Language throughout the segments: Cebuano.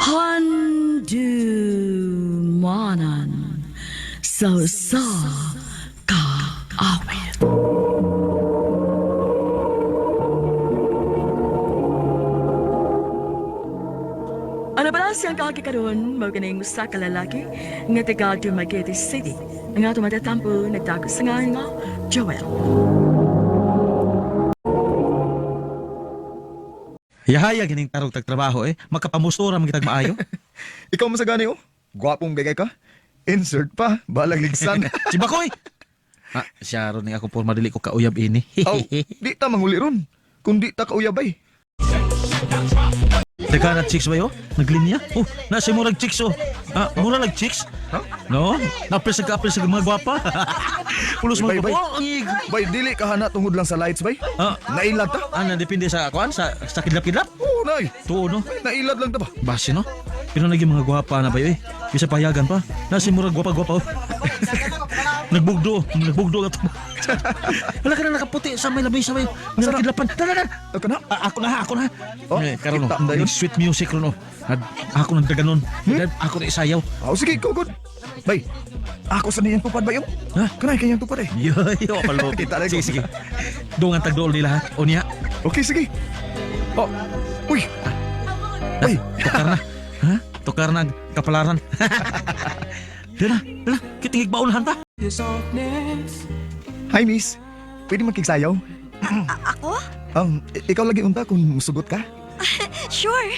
Handumanan sa usa ka awit. Ano pala siyang kakikaroon mo ganing usa ka lalaki nga taga Dumaguete City nga tumatatampo nagtago sa ngalan nga Joel. Yahaya gining tarog tag trabaho eh. Makapamusura man kitag maayo. Ikaw man sa gani oh. Gwapong gagay ka. Insert pa, balag ligsan. Si Bakoy. Ah, siya ron ni ako porma dili ko kauyab ini. Aw, di ta manguli ron. Kung di ta kauyabay. Teka na chicks ba yo? Naglinya? Oh, na si murag chicks oh. Ah, mura lag chicks? Huh? No? Napil sa kaapil sa mga gwapa. Pulos Bay, mga bay. gwapa. Oh, ang ig. Bay, dili ka hana tungod lang sa lights bay. Ah, Nailad ta. ano depende sa kuan sa kidlap-kidlap? Oo, nay. Tuo no. Bay, nailad lang ta ba? Base no. Pero naging mga gwapa na ba yo eh. Bisa payagan pa. Nasi murag gwapa-gwapa oh. Nagbugdo, nagbugdo ka to. Wala ka na nakaputi sa may labay sa may Asa na? kidlapan. Tara na. Ito na. Ah, ako na, ako na. Oh, Eh, karon no. kita na yun. Sweet music ron oh. Ako nang daganon. Ako na isayaw. Aw, sige, ikaw good. Bay, ako sa niyang tupad ba yun? Ha? Kanay kayang tupad eh. Yo, yo, palo. Kita na Sige, ko. sige. Dungan tagdool nila ha. O niya. Okay, sige. Oh, uy. Uy, Tukar na. Ha? Tukar na ang kapalaran. Dala, dala. Kitingig baon ta. Hi miss. Pwede magkigsayaw? Ako? Ikaw lagi unta kung musugot ka? Sure.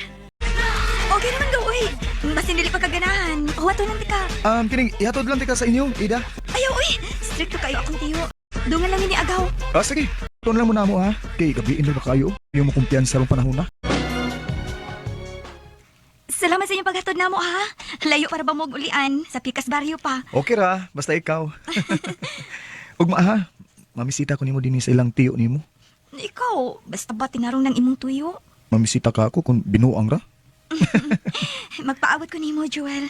Okay naman daw, uy. Basin dili pa kaganahan. Huwato nang ka. Kining, ihatod lang tika sa inyo, Ida. Ayaw, uy. Stricto kayo akong tiyo. Dungan lang ni agaw. Ah, sige. Tuon lang muna mo ha. Kay gabiin na ba kayo? Yung makumpiyansa rong panahon na. Salamat sa inyong paghatod namo, ha? Layo para ba mo ulian? Sa Pikas Barrio pa. Okay ra, basta ikaw. Ugma ha, mamisita ko nimo dinhi sa ilang tiyo nimo. Ikaw, basta ba tinarong ng imong tuyo? Mamisita ka ako kung binuang ra. Magpaawat ko nimo, Joel.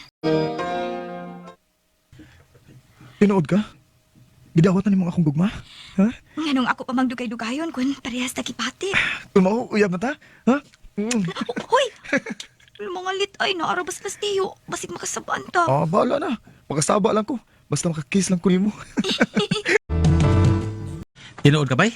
Tinuod ka? Gidawat na nimo ang akong gugma? Ha? Nganong ako pa magdugay-dugayon kun parehas ta kipati. Tumaw, uyab na ta? Ha? Mm. Hoy! Mga lit ay naarabas las tiyo. Basig makasabaan ta. Ah, bahala na. Makasaba lang ko. Basta makakiss lang ko nimo. Tinuod ka bay?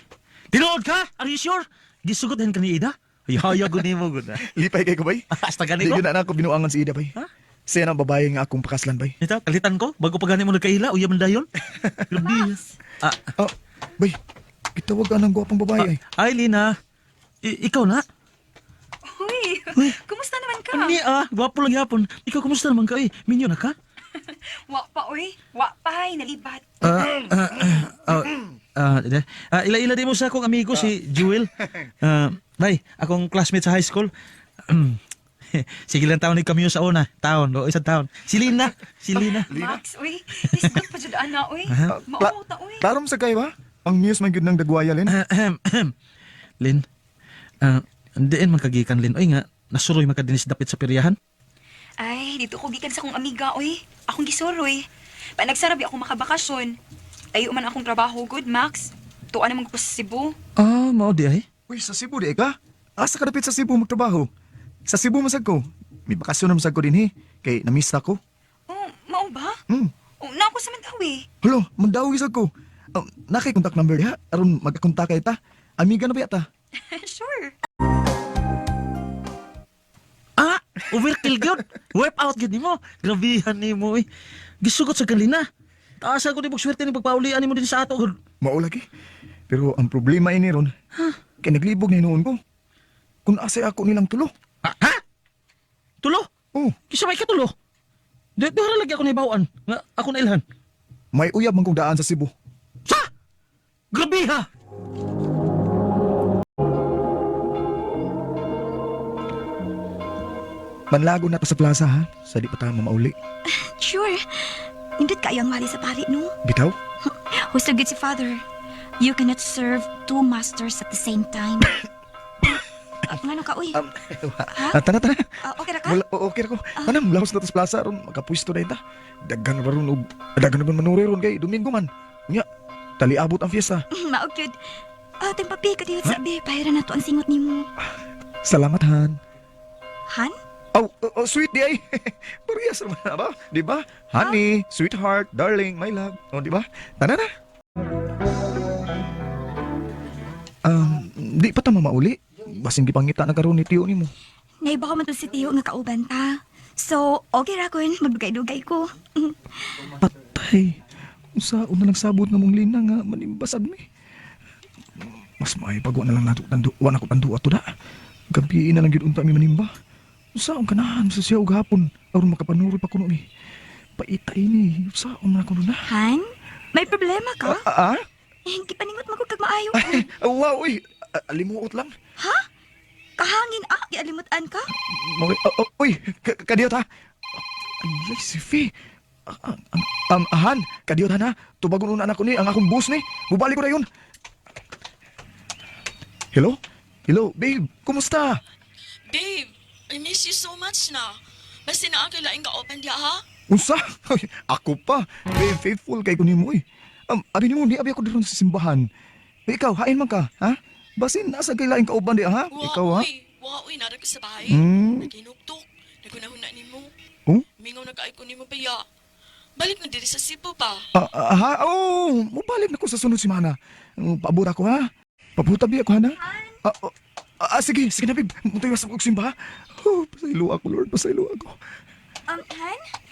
Tinuod ka? Are you sure? Gisugot din ka ni Ida? Ay, hayag ko nimo gud. Lipay kay ko bay. Hasta gani Di ko. gyud na ako binuangan si Ida bay. Ha? Siya na ang babae nga akong pakaslan bay. Ito, kalitan ko. Bago pa gani mo nagkaila, uyab man dayon. Grabe. Ah, Ah, bay. Gitawag ka ng gwapong babae ay. ay, Lina. Ikaw na? Uy, kumusta naman ka? Ani ah, gwapo lang yapon. Ikaw kumusta naman ka eh? Minyo na ka? Wa pa, uy. Wa pa, ay, nalibat. Ah, ah, ah, ah, ah, ila-ila din mo sa akong amigo si Jewel. Ah, bay, akong classmate sa high school. Sige lang taon ni kami sa una. Taon, o isang taon. Si Lina, si Lina. Max, uy. Isgot pa jud ana, uy. Ah, Mao ta, uy. Klaro mo sa kayo ba? Ang muse man gyud ng dagwaya Lin. Ahem, ahem. Lin, ah, diin man kagikan Lin. Oy nga, nasuroy man ka dinis dapit sa peryahan. Ay, dito ko gikan sa akong amiga, uy. Akong gisuroy. Pa nagsarabi ako makabakasyon. Ayo man akong trabaho, good, Max. Tuwa naman ko sa Cebu. Ah, mao di ay. Uy, sa Cebu di ka? Asa ka dapit sa Cebu magtrabaho? Sa Cebu masag ko. May bakasyon na masag ko din he. Kay namiss ako. Oh, mao ba? Hmm. Oh, na ako sa Mandawi. Hulo, mandawi sa ko. Nakay contact number diha aron magkakontak kay ta. Amiga na ba yata? Sure. Ah, overkill gyud. Wipe out gyud nimo. Grabihan nimo eh. Gisugot sa kanlina. Taas ako di mo swerte ni pagpaulian nimo din sa ato. gud. Mao lagi. Pero ang problema ini ron, kay naglibog na hinuon ko. Kung asay ako nilang tulo. Ha? Ha? Tulo? Oh, Kisa may katulo. Di, di lagi ako naibawaan. Nga ako nailhan. may uyab man kong daan sa Cebu. Sa! Grabe ha! Manlago na ta sa plaza ha, sa di pa ta mamauli. Sure. Nindot kayo ang wali sa pari, no? Bitaw? Husog gyud si Father. You cannot serve two masters at the same time. Ah, ngano ka, uy? Ah, tana tana. Ah, okay ra ka? Mula, o- okay ra ko. Tana, mulahos na ta sa plaza ron, makapuisto na ta. Daghan na ba ron og daghan na ba manuri ron kay Domingo man. Unya, taliabot ang fiesta. Mao gyud. Ah, timpapi ka diyot sa abi. Pahira na to ang singot nimo. Salamat han. Han? Oh, oh, oh, sweet di ay. Parehas naman na ba? Di ba? Honey, sweetheart, darling, my love. Oh, di ba? Tara na. Di pa ta mamauli. Basin gipangita na karon ni tiyo nimo. Naiba ko man to si Tiyo nga kauban ta. So, okay ra kun magdugay-dugay ko. Patay. Unsa una lang sabot na mong lina nga manimbasad mi. Mas may pag wa na lang nato tando, wa na ko tando ato da. Gabi na lang gyud unta mi manimba. Unsa ang kanahan sa siya og hapon aron makapanuro pa kuno mi. Paita ini, unsa man kuno na. Han? May problema ka? Ah, ah? Eh, gipaningot man ko kag maayo. Ay, wow, uy. Alimuot lang. Ha? Kahangin ah, gialimutan ka? Oh, oh, uy, kadiyot ha. Ay, si Fi. Han, kadiyot ha na. Tubagon una anak ko ni, ang akong bus ni. Bubalik ko na yun. Hello? Hello, babe. Kumusta? Babe, I miss you so much na. Basta na ang laing ka-open diya ha? Unsa? Uy, ako pa. Babe, faithful kay ko nimo eh. Abi nimo, di abi ako diron sa simbahan. Eh, ikaw, hain man ka, ha? Basin, nasa kay laing kauban di, ha? Ikaw, ha? Uy, wa, uy, nara ko sa bahay. Naginuktok. Nagunahuna nimo. Oh? Mingaw na kaay ko nimo baya. Balik na diri sa Cebu pa. Ah, ah, ha? Oh, mubalik na ko sa sunod semana. Paabot ako, ha? Pabuta bi ako, hana? Ah, oh, sige, sige na, babe. Muntayo sa kong simba. Oh, pasaylo ako, Lord. Pasaylo ako. Han?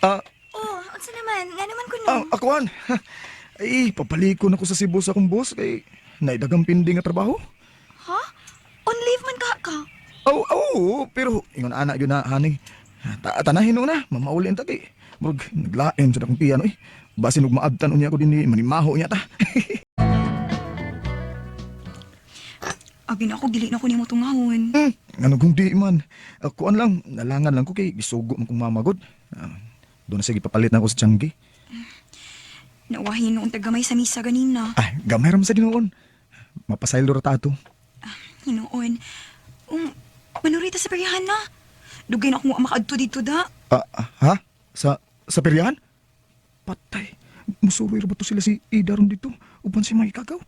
Ah, Oh, unsa naman? Nga naman kuno? ako, han. Ay, papalikon ako sa Cebu sa akong boss kay naidagang pindi nga trabaho. Ha? On leave man ka ka? Oh, oh, pero ingon ana yun na, honey. Tanahin na, mamauli ang tagay. Murag, naglain sa akong piano eh. Basin og maabtan unya ko din ni manimaho niya ta. Abi na ako, dili na ko nimo tungahon. Ano kung di man. Kuan lang, nalangan lang ko kay gisugo man kong mamagod. Ah, doon na sige papalit na ako sa Changi. Nauwahin noong tagamay sa misa ganina. Ay, gamay ra man sa Ginoon. Mapasaylo ra ta ato. Hinoon. Manurita sa peryahan na. Dugay na akong wa makaadto dito da. Ah, ah, ha? Sa peryahan? Patay. Musuroy ra ba to sila si Ida ron dito? Uban si mga ikagaw?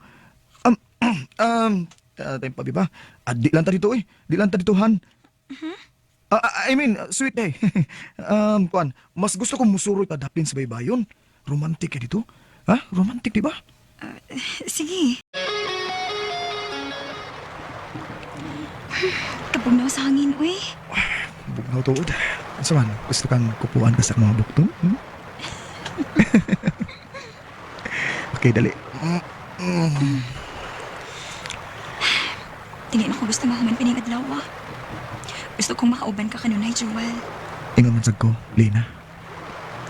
Tayo pa, ba? Ah, di lang ta dito eh. Di lang ta dito, Han. I mean, sweet day. Kuan, mas gusto kong musuroy ta dapin sa baybayon. Romantic eh dito. Ha? Romantic, di ba? Sige. Kapugnaw sa hangin, uy. Bugnaw tuod. Unsa man, gusto kang kupuan ka sa mga bukton? Hmm? Okay, dali. Tingin ako gusto mahuman pining adlaw, ah. Gusto kong makauban ka kanunay, Jewel. Ingon man sad ko, Lina.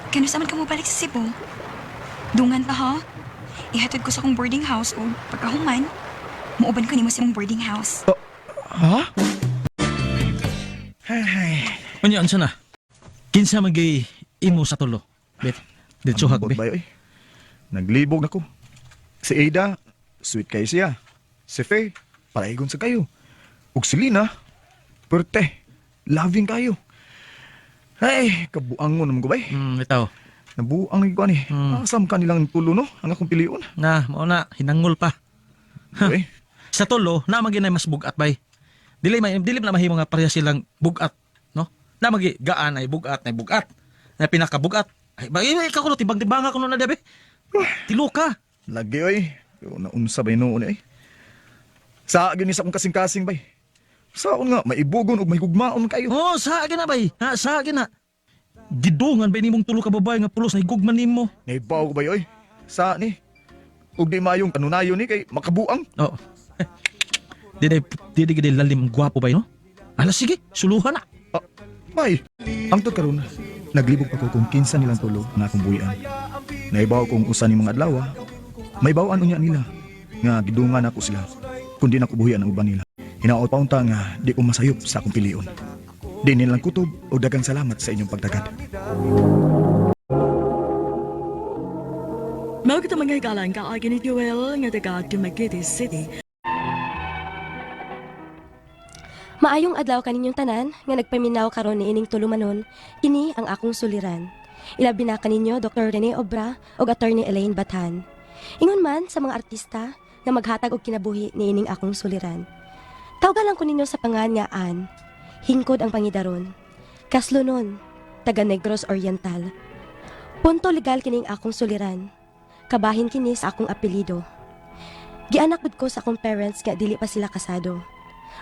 Kano sa man ka mo balik sa Cebu? Dungan pa, ha? Ihatod ko sa akong boarding house o pagkahuman, muuban ka nimo sa imong boarding house. Ha? Unya unsa na? Kinsa man gay imo sa tulo? Bet. Diretso hag Ambot be. ba oy? Naglibog na ko. Si Ada, sweet kayo siya. Si Faye, paraigon sa kayo. Ug si Lina, perte, loving kayo. Ay, kabuangon naman ko bay. Bitaw. Nabuang lagi ko ani. Asam ka nilang tulo no? Ang akong piliun. Na, mao na hinangol pa. Uy, Sa tulo, na man ginay mas bugat bay. Dili may dili na mahimo nga pareha silang bugat, no? Na magi gaan ay bugat ay bugat. Na pinakabugat. Ay, ba, eh, ikaw kuno tibang-tibanga kuno na dabi. Tiluka. Lagi oy. Pero naunsa bay noon eh. Sa gyud ni sa akong kasing-kasing bay. Saon nga maibugon ug mahigugmaon kayo. Oh, sa akin na bay. Ha, sa akin na. Gidungan ba nimong tulo ka babae nga pulos na higugman nimo? Naibaw ko bay oy. Sa ni. Ug di maayong kanunayon ni kay makabuang. Oh. Di di di di lalim ang gwapo bay no? Ala sige, suluhan na. Ah, bay. Ang tod karon, naglibog pa ko kung kinsa nilang tulo nga akong buhian. Naibaw kong usa ni mga adlaw, may bawaan unya nila nga gidungan ako sila kundi na ko buhian ang uban nila. Hinaot pa unta nga di ko masayop sa akong pilion. Di nilang kutob o dagang salamat sa inyong pagtagad. Mao kita mga higalan kaagi ni Joel nga taga Dumaguete City. Maayong adlaw kaninyong tanan nga nagpaminaw karon niining tulumanon, kini ang akong suliran. Ilabi na kaninyo Dr. Rene Obra ug Attorney Elaine Bathan. Ingon man sa mga artista nga maghatag og kinabuhi niining akong suliran. Tawgan lang ko ninyo sa pangan nga Ann. Hingkod ang pangidaron. Kaslonon, taga Negros Oriental. Punto legal kining akong suliran. Kabahin kini sa akong apelyido. Gianak gud ko sa akong parents nga dili pa sila kasado.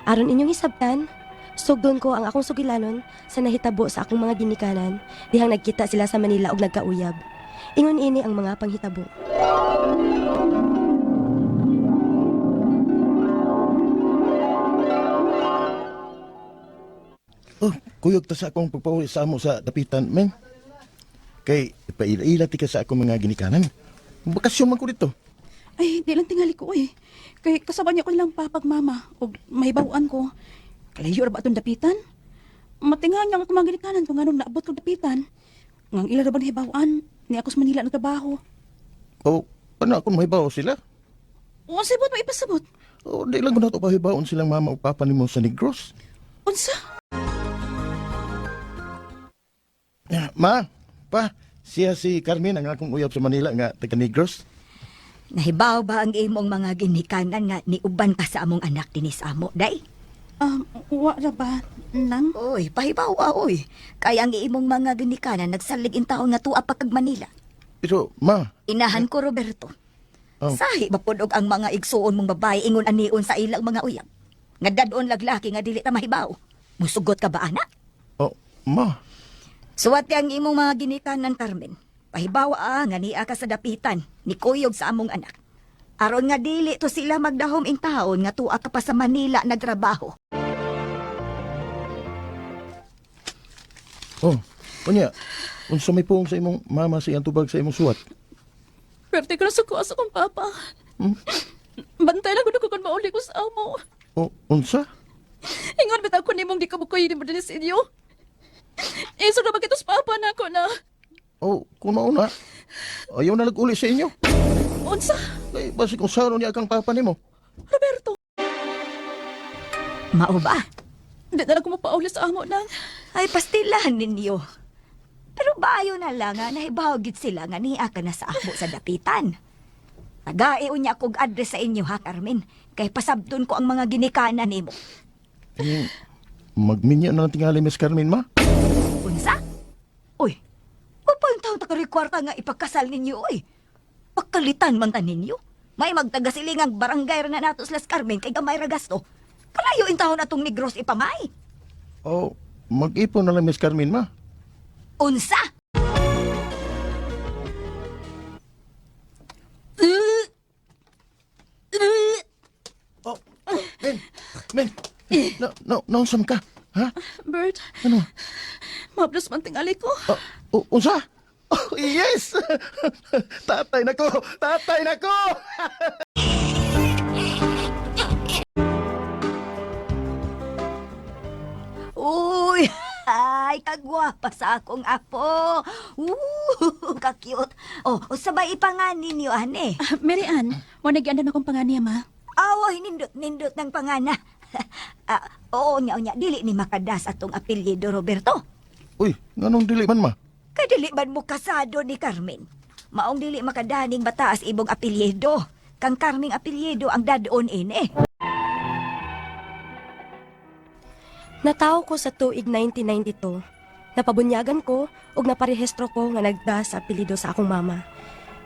Aron inyong hisabtan, sugdon ko ang akong sugilanon sa nahitabo sa akong mga ginikanan dihang nagkita sila sa Manila og nagkauyab. Ingon ini ang mga panghitabo. Oh, kuyog ta sa akong pagpauli sa amo sa dapitan, men. Kay paila-ila ti ka sa akong mga ginikanan. Bakasyon man ko dito. Ay, di lang tingali ko eh. Kay kasabay niya ko nilang papag mama o mahibawan ko. Kalayo ra ba atong dapitan? Matinga niya ang akong mga ginikanan kung anong naabot ko dapitan. Ngang ila ra ba nahibawan? Ni ako sa Manila nagtrabaho. Oh, paano akong mahibaw sila? O sabot maipasabot. Oh, di lang ko na to pahibaon silang mama o papa nimo sa Negros. Unsa? Ya, ma, pa, siya si Carmen ang akong uyab sa Manila nga taga Negros. Nahibaw ba ang imong mga ginikanan nga niuban ka sa among anak dinhi sa amo, day? Wa ra ba nang? Oy, pahibaw ah, oy. Kaya ang imong mga ginikanan nagsalig in taon nga tuwa pa kag Manila. Pero, ma, Inahan ko Roberto. Oh. Sahi ba pud og ang mga igsuon mong babae ingon anion sa ilang mga uyab? Nga dadon laglaki nga dili ta mahibaw. Musugot ka ba ana? Oh, ma, Suwati ang imong mga ginikanan, Carmen. Pahibaw ah, nga niya ka sa dapitan, ni kuyog sa among anak. Aron nga dili to sila magdahom in taon nga tuwa ka pa sa Manila nagtrabaho. Oh, unya, unsa may puong sa imong mama sa iyang tubag sa imong suwat? Pwerte ko na suko sa akong papa. Bantay lang ko kung mauli ko sa amo. Oh, unsa? Ingon bitaw ko nimong di ka mukuy ni mo dinhi sa inyo. Iso na ba kitos papa na ako na? Oh, kung mauna, ayaw na uli sa inyo. Unsa? Kay basi kung saan niya kang papa nimo. Roberto, Mao ba? di na lang ko mapauli sa amo nang. Ay, pastilahan ninyo. Pero bayo na lang nga, nahibaw gid sila nga niya ka na sa amo sa dapitan. Tagae unya kog address sa inyo ha, Carmen. Kay pasabton ko ang mga ginikanan nimo. Eh, magminya na lang tingali, Miss Carmen, ma. Unsa? Uy, upang taon ta kwarta nga ipagkasal ninyo, uy. Pagkalitan man ta ninyo. May magtagasilingang barangay ra na nato sila Carmen kay gamay ra gasto. Kalayo in taon atong Negros ipamay. Oh, mag-ipon na lang, Miss Carmen, ma. Unsa? Oh, men, men, no, no, naunsa man ka? Ha? Bert, Ano? mablos man tingali ko. Oh, oh, unsa? Oh, yes! Tatay na ko! Tatay na ko! Uy, ay, kagwapa sa akong apo. Ooh, ka-cute. Oh, sabay ipangan ninyo, ane. Mary Ann, mo nagyandan akong panganiya, ma. Aw, nindot-nindot ng pangana. Ah, oo, nya, nya, dili ni makadas atong apelyido, Roberto. Uy, nganong dili man, ma? Kay dili man mo kasado ni Carmen. Maong dili makadaning bataas ibong apelyido. Kang Carming apelyido ang dadon ini. Natawo ko sa tuig 1992. Napabunyagan ko ug naparehistro ko nga nagda sa apelyido sa akong mama.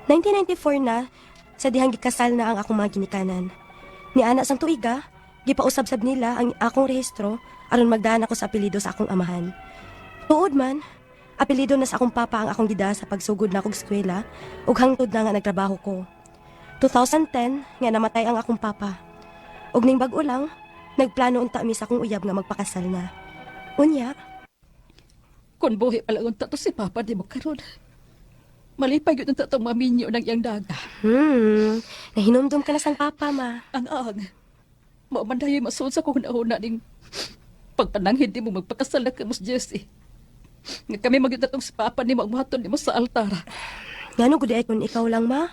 1994 na sa dihang gikasal na ang akong mga ginikanan. Ni ana sang tuiga, gipausab-sab nila ang akong rehistro aron magdaan ako sa apelyido sa akong amahan. Tuod man, apelyido na sa akong papa ang akong gida sa pagsugod na akong eskwela ug hangtod na nga nagtrabaho ko. 2010 nga namatay ang akong papa. Ug ning bag-o lang, nagplano unta mi sa akong uyab nga magpakasal na. Unya, Kung buhi pala unta to si Papa di mo karon. Malipay gyud unta tong maminyo ng iyang daga. Nahinumdum ka na sang papa, ma. Ang ang. Mao man dayoy masuod sa kong nauna ning pagpananghid nimo magpakasal na kamo si Jesse. Nga kami magyud atong si Papa nimo ang muhatod nimo sa altar. Ngano gud ay kung ikaw lang, ma?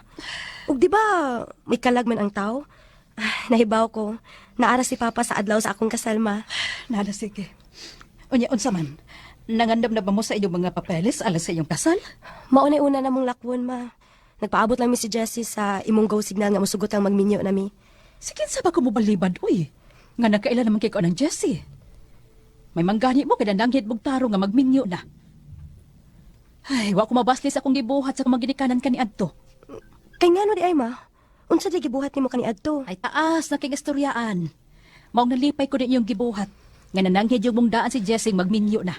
Ug di ba may kalag man ang tao? Ah, nahibaw ko. Naara si papa sa adlaw sa akong kasal, ma. Nala sige. Unya unsa man? Nangandam na ba mo sa inyong mga papeles alang sa inyong kasal? Maunay una na mong lakwon, ma. Nagpaabot lang mi si Jessie sa imong go signal nga musugot ang magminyo nami. Sige sa ba ko mobalibad uy? Nga nakaila naman kay ko ng Jesse. May manggani mo kay nananghid mong taro nga magminyo na. Ay, wa ko mabasli sa akong gibuhat sa akong mga kaniadto. Kay ngano di ay, ma? Unsa di gibuhat nimo kaniadto? Ay taas na king istoryaan. Maong nalipay ko din iyong gibuhat. Nga nananghid yung mong daan si Jessing magminyo na.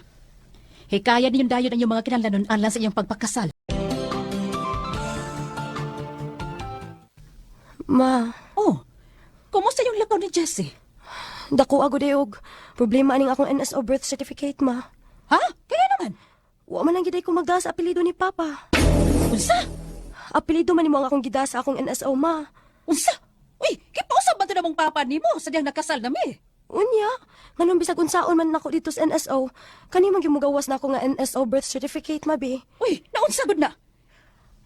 Hikaya ninyong dayon ang iyong mga kinahanglanon alang sa iyong pagpakasal. Ma, Oh, kumusta yung lakaw ni Jesse? dako agud og problema aning akong NSO birth certificate, ma. Ha? Kaya naman. Wa man lang giday ko magda sa apelyido ni Papa. Unsa? Apelyido man nimo ang akong gida sa akong NSO, ma. Unsa? Uy, kipausap ba ito na mong papa nimo sa diyang nakasal na mi? Unya, nganong bisag unsaon man nako dito sa NSO, kani man gimugawas na ako nga NSO birth certificate, ma bi. Uy, naunsa gud na.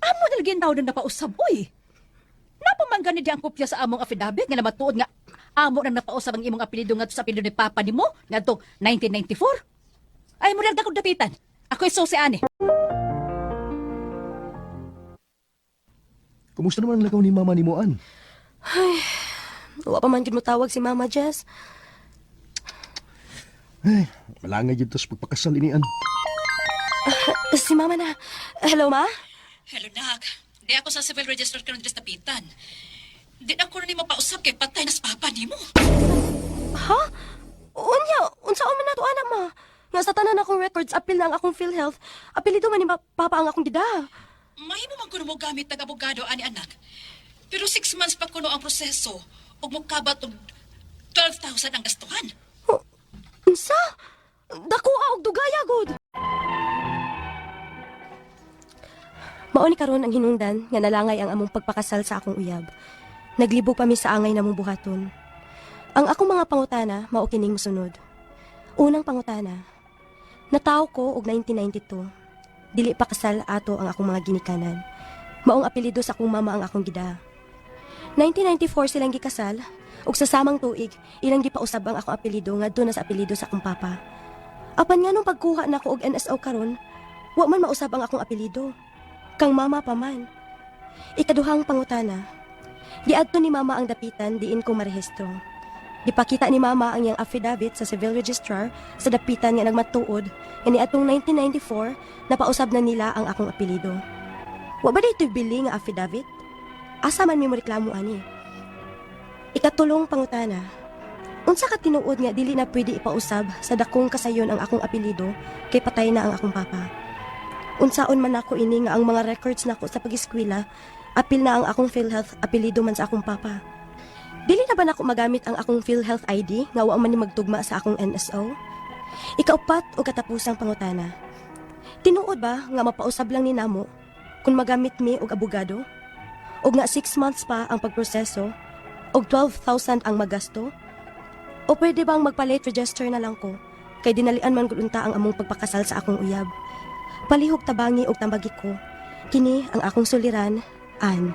Amo na lagi ang na napausab, uy. Napamangga ni di ang kopya sa among affidavit nga namatuod nga amo nang napausab ang imong apelyido ngadto sa apelyido ni papa nimo ngadtong 1994. Ay mo akong dapitan. Ako'y susi ani. Kumusta naman ang lakaw ni mama ni Moan? Wa pa man gid mo tawag si Mama Jess. Ay, malangay dito sa pagpakasal inian. Si Mama na. Hello, ma? Hello, nak. Di ako sa civil register karon diri sa dapitan. Di na ko ni mapausab kay patay na sa papa nimo. Ha? Unya, unsaon man nato ana, ma? Nga sa tanan akong records, apil na ang akong PhilHealth. Apelyido man ni Papa ang akong gida. Mahimo man kuno mo gamit nag abogado ani anak. Pero 6 months pa kuno ang proseso ug mokabat og 12,000 ang gastuhan. Oh, unsa? Dako og dugaya gud. Mao ni karon ang hinungdan nga nalangay ang among pagpakasal sa akong uyab. Naglibog pa mi sa angay namong buhaton. Ang akong mga pangutana mao kining mosunod. Unang pangutana. Natawo ko og 1992. Dili pa kasal ato ang akong mga ginikanan. Maong apelyido sa akong mama ang akong gida. 1994 silang gikasal ug sa samang tuig ilang gipausab ang akong apelyido ngadto na sa apelyido sa akong papa. Apan nga nung pagkuha nako og NSO karon, wa man mausab ang akong apelyido. Kang mama pa man. Ikaduhang pangutana. Giadto ni mama ang dapitan diin ko marehistro. Gipakita ni mama ang iyang affidavit sa civil registrar sa dapitan nga nagmatuod nga niadtong 1994 napausab na nila ang akong apelyido. Wa ba daytoy bili nga affidavit? Asa man mi mo reklamo ani? Ikatulong pangutana. Unsa ka tinuod nga dili na pwede ipausab sa dakong kasayon ang akong apelyido kay patay na ang akong papa. Unsaon man ako ini nga ang mga records nako sa pag-eskwela, apil na ang akong PhilHealth apelyido man sa akong papa. Dili na ba nako magamit ang akong PhilHealth ID nga wa man ni magtugma sa akong NSO? Ikaupat o katapusang pangutana. Tinuod ba nga mapausab lang ni namo kung magamit mi og abogado? Og nga 6 months pa ang pagproseso og 12,000 ang magasto? O pwede bang magpa-late register na lang ko kay dinalian man gud unta ang among pagpakasal sa akong uyab? Palihog tabangi og tambagi ko. Kini ang akong suliran, Ann.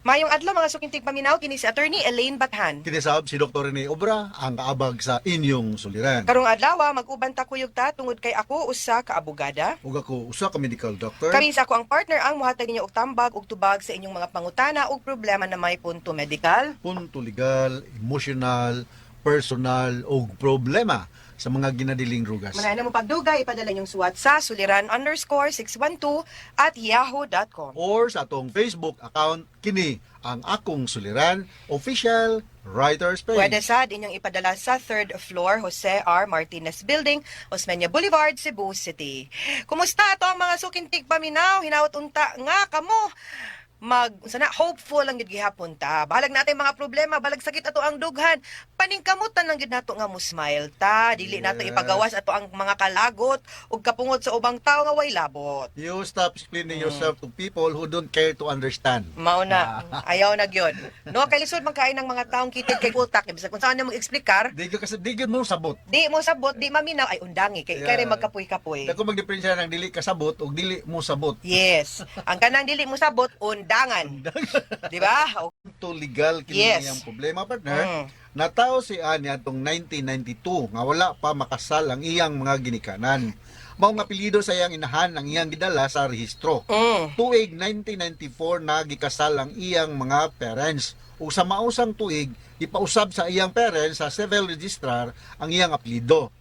Mayong adlaw mga sukintig paminaw kini si Attorney Elaine Bathan. Kinisab si Dr. Rene Obra ang kaabag sa inyong suliran. Karong adlaw mag-uban ta kuyog ta tungod kay ako usa ka abogada. Ug ako usa ka medical doctor. Kami sa ako ang partner ang mohatag ninyo og tambag ug tubag sa inyong mga pangutana ug problema na may punto medikal. Punto legal, emotional, personal ug problema sa mga ginadiling rugas. Manay na mo pagdugay, ipadala inyong suwat sa suliran_612@yahoo.com. Or sa atong Facebook account kini ang akong suliran official writers page. Pwede sad inyong ipadala sa third floor, Jose R. Martinez Building, Osmeña Boulevard, Cebu City. Kumusta ato ang mga sukintig paminaw? Hinawat unta nga kamo mag sana hopeful ang gid gihapon ta. Bahalag natin mga problema, balag sakit ato ang dughan. Paningkamutan lang gid nato nga mo smile ta. Dili nato ipagawas ato ang mga kalagot ug kapungot sa ubang tawo nga way labot. You stop explaining yourself to people who don't care to understand. Mao na, ayaw na gyud. No, kay lisod man kaay ng mga taong kitid kay utak, bisag kung saan na mag-explicar, Di ka kasi di gyud mo sabot. di mo sabot, di maminaw, ay undangi kay yeah. Yeah. Kay magkapoy-kapoy. Dako magdiferensya ng dili kasabot ug dili mo sabot. Yes. Ang kanang dili mo sabot, undangan. Di ba? To legal kini Yes. ang problema partner. Natao si Ani atong 1992 nga wala pa makasal ang iyang mga ginikanan. Mao nga apelyido sa iyang inahan ang iyang gidala sa rehistro. Tuig 1994 na gikasal ang iyang mga parents. Ug sa mausang tuig gipausab sa iyang parents sa civil registrar ang iyang apelyido.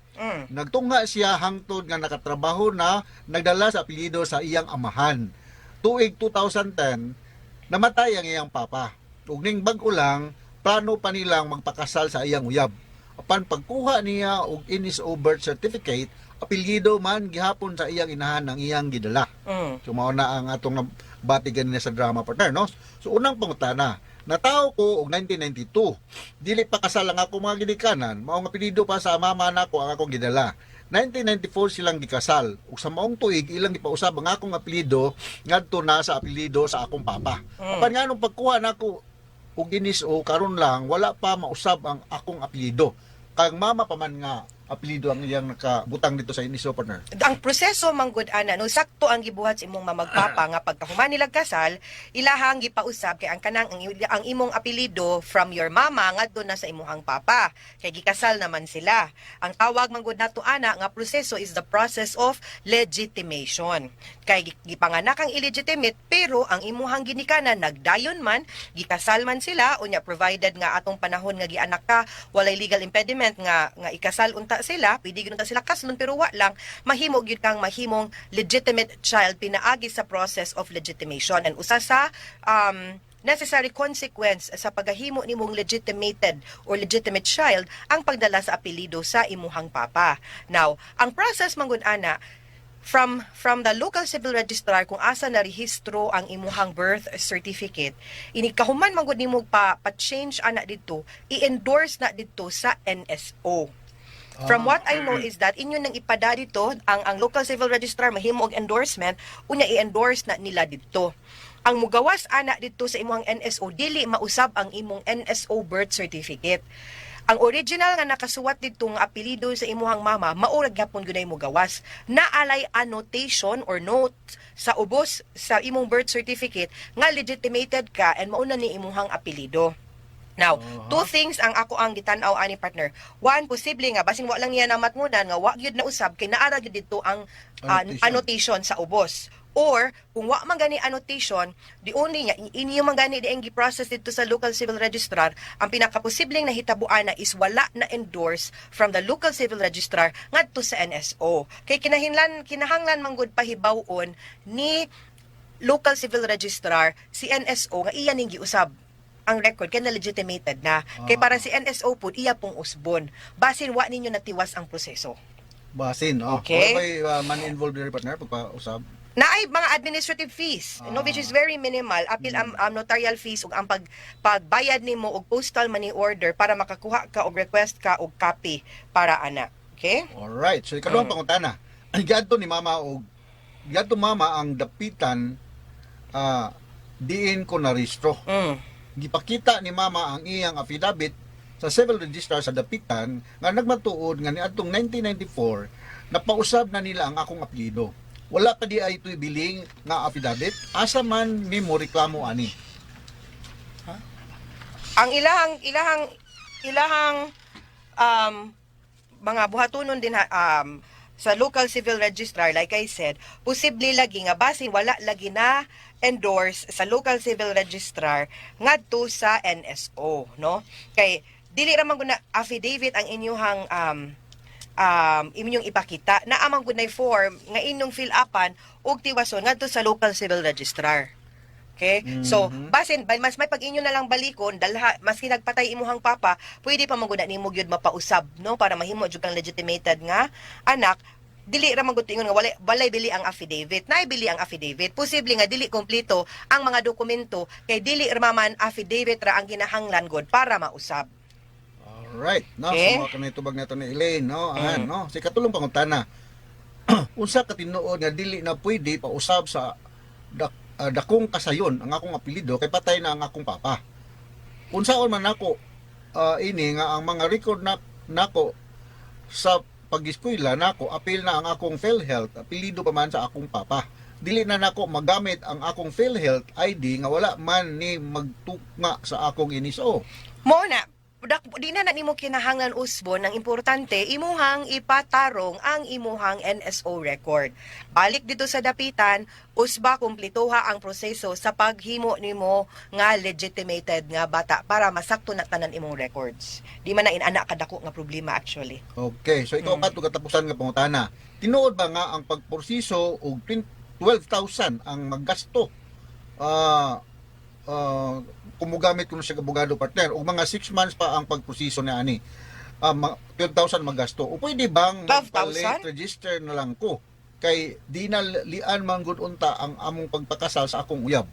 Nagtungha siya hangtod nga nakatrabaho na nagdala sa apelyido sa iyang amahan. Tuig 2010, namatay ang iyang papa. Ug ning bag-o lang, plano pa nilang magpakasal sa iyang uyab. Apan pagkuha niya og NSO birth certificate, apelyido man gihapon sa iyang inahan ang iyang gidala. So mao na ang atong bati ganina sa drama, partner, no? So unang pangutana, natawo ko og 1992. Dili pa kasal ang ako mga ginikanan, mao nga apelyido pa sa mama nako ang akong gidala. 1994 silang gikasal ug sa maong tuig ilang gipausab ang akong apelyido ngadto na sa apelyido sa akong papa. Apan nganong pagkuha nako og NSO karon lang, wala pa mausab ang akong apelyido? Kang mama pa man nga apelyido ang iyang nakabutang dito sa NSO, partner. Ang proseso manggod ana, no, sakto ang gibuhat sa imong mamagpapa nga pagkahuman nila kasal, ilahang gipausab kay ang kanang ang imong apelyido from your mama ngadto na sa imuhang papa kay gikasal naman sila. Ang tawag manggod nato ana nga proseso is the process of legitimation, kay gipanganak ang illegitimate pero ang imuhang ginikanan nagdayon man, gikasal man sila. Unya, provided nga atong panahon nga gianak ka walay legal impediment nga nga ikasal unta sila, pwede gyud unta sila kaslon, pero wa lang mahimo gyud kang mahimong legitimate child pinaagi sa process of legitimation. And usa sa necessary consequence sa paghahimo nimong legitimated or legitimate child ang pagdala sa apelyido sa imuhang papa. Now, ang process manggod ana from the local civil registrar kung asa na rehistro ang imuhang birth certificate, inigkahuman manggod nimo pa change ana didto, i-endorse na didto sa NSO. From what I know is that inyo nang ipada dito ang local civil registrar, mahimo og endorsement, unya i-endorse na nila didto. Ang mugawas ana didto sa imong NSO, dili mausab ang imong NSO birth certificate. Ang original nga nakasuwat didto nga apelyido sa imuhang mama, mao ra gyapon gyud mo gawas. Naalay annotation or note sa ubos sa imong birth certificate nga legitimated ka and mauna ni imuhang apelyido. Now, two things ang ako ang gitan-aw ani, partner. One, posible nga basin wa lang niya namatngunan nga wa gyud na usab kay naara gyud didto ang Annotation. Annotation sa ubos. Or kung wa man gani annotation, di only niya inyo man gani di ang gi-process didto sa local civil registrar, ang pinakaposibleng nahitabuan na is wala na endorse from the local civil registrar ngadto sa NSO. Kay kinahanglan man gud pahibaw-on ni local civil registrar si NSO nga iya ning giusab ang record kay na legitimated na. Kay para si NSO pud iya pong usbon. Basin wa ninyo natiwas ang proseso. Basin, oh. Okay. Wala ba'y man involved diri, partner, pagpausab? Naay mga administrative fees, no, which is very minimal, apil ang notarial fees ug ang pagbayad nimo og postal money order para makakuha ka og request ka og copy para ana. Okay? Alright. So ikaduhang pangutana. Giadto ni mama og giadto mama ang dapitan diin ko narehistro. Gipakita ni mama ang iyang affidavit sa civil registrar sa dapitan nga nagmatuod nga niadtong 1994 napausab na nila ang akong apelyido. Wala pa di ay ito'y biling nga affidavit. Asa man nimo reklamo ani? Ang ilahang mga buhatunon din ha, sa local civil registrar, like I said, posible lagi nga basin wala lagi na endorse sa local civil registrar ngadto sa NSO, no, kay dili ra man gud na affidavit ang inyuhang inyong ipakita, naa man gud nay form nga inyong fill upan ug tiwason ngadto sa local civil registrar. Okay? So, basin mas may pag inyo na lang balikon, dalha maski nagpatay imuhang papa, pwede pa man gud na nimo gyud mapausab, no, para mahimo jud kang legitimated nga anak. Dili ra man gud ingon nga walay bili ang affidavit. Naay bili ang affidavit. Posible nga dili kompleto ang mga dokumento kay dili ra man affidavit ra ang ginahanglan gud para mausab. Alright. No, Okay. so mao kanay tubag nato ni Elaine, no? Ahan, no. Sa ikatulong pangutana. Unsa ka tinuod nga dili na pwede pausab sa dakong kasayon ang akong apelyido kay patay na ang akong papa? Unsaon man ako ini nga ang mga record na nako sa pag-eskwela nako apil na ang akong PhilHealth, apelyido pa man sa akong papa? Dili na nako magamit ang akong PhilHealth ID nga wala man ni magtuknga sa akong NSO. Mo na. Di na na nimo kinahanglan usbon. Ang importante, imuhang ipatarong ang imuhang NSO record. Balik dito sa dapitan, usba kumplituha ang proseso sa paghimo nimo nga legitimated nga bata para masakto na tanan imong records. Di man na inana kadako nga problema actually. Okay, so ikaw kato katapusan nga pangutana. Tinuod ba nga ang pagporsiso og 12,000 ang maggasto? Ah, kung mogamit kuno siya abogado, partner, og mga 6 months pa ang pagproseso ni ani. 12,000 maggasto. O pwede bang 12,000? magpa-late register na lang ko? Kay di na lian man gud unta ang among pagpakasal sa akong uyab.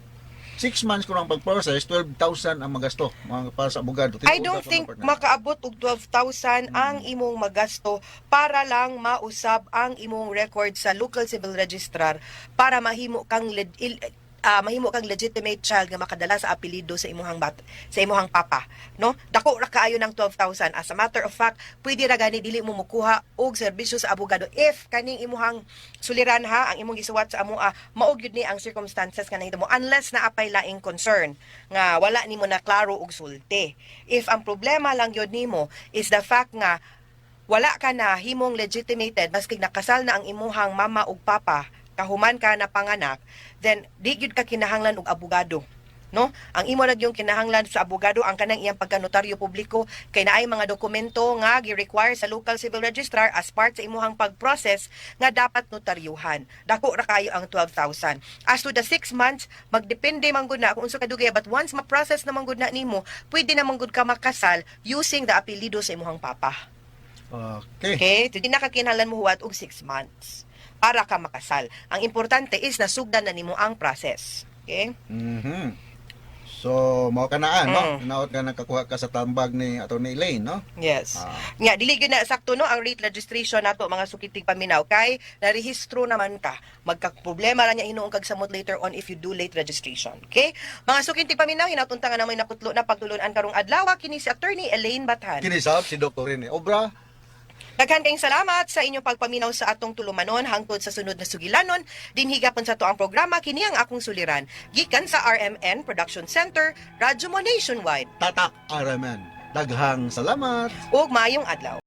6 months ko ang pag-process, 12,000 ang magasto mga para sa abogado. I Tinuod don't ba kuno, think partner? makaabot og 12,000 ang imong magasto para lang mausab ang imong record sa local civil registrar para mahimo kang legitimate child nga makadala sa apelyido sa imuhang sa imuhang papa, no? Dako ra kaayo ng 12,000. As a matter of fact, pwede ra gani dili mo mokuha og serbisyo sa abogado if kaning imuhang suliran ha, ang imong gisuwat sa amoa, mao gyud ni ang circumstances nga nahitabo, unless naa pay laing concern nga wala nimo na klaro og sulti. If ang problema lang gyud nimo is the fact nga wala ka na himong legitimated maski nakasal na ang imuhang mama ug papa kahuman ka na panganak, then di gyud ka kinahanglan og abogado, no? Ang imo ra gyud kinahanglan sa abogado ang kanang iyang pagkanotaryo publiko kay naay mga dokumento nga gi-require sa local civil registrar as part sa imuhang pag-process nga dapat notaryuhan. Dako ra kayo ang 12,000. As to the 6 months, magdepende man gud na kung unsa kadugay, but once ma-process na man gud na nimo, pwede na man gud ka makasal using the apelyido sa imuhang papa. Okay. Okay? So, di na ka kinahanglan mo huwat og 6 months para ka makasal. Ang importante is nasugdan na nimo ang process. Okay? So, mao ka naan, no? Mm. Naot ka nakakuha ka sa tambag ni Attorney Elaine, no? Yes. Nga dili gyud na sakto, no, ang rate registration nato, mga sukitig paminaw, kay narehistro naman ka. Magka-problema ra niya hinuon kag samot later on if you do late registration. Okay? Mga sukitig paminaw, hinatunta nga namoy nakutlo na pagtulunan karong adlaw, kini si Attorney Elaine Bathan. Kinisab si Dr. Rene Obra. Daghan kayong salamat sa inyong pagpaminaw sa atong tulumanon hangtod sa sunod na sugilanon. Dinhi gapon sa to ang programa, kini ang akong suliran. Gikan sa RMN Production Center, Radyo Mo Nationwide. Tatak RMN. Daghang salamat. Ug maayong adlaw.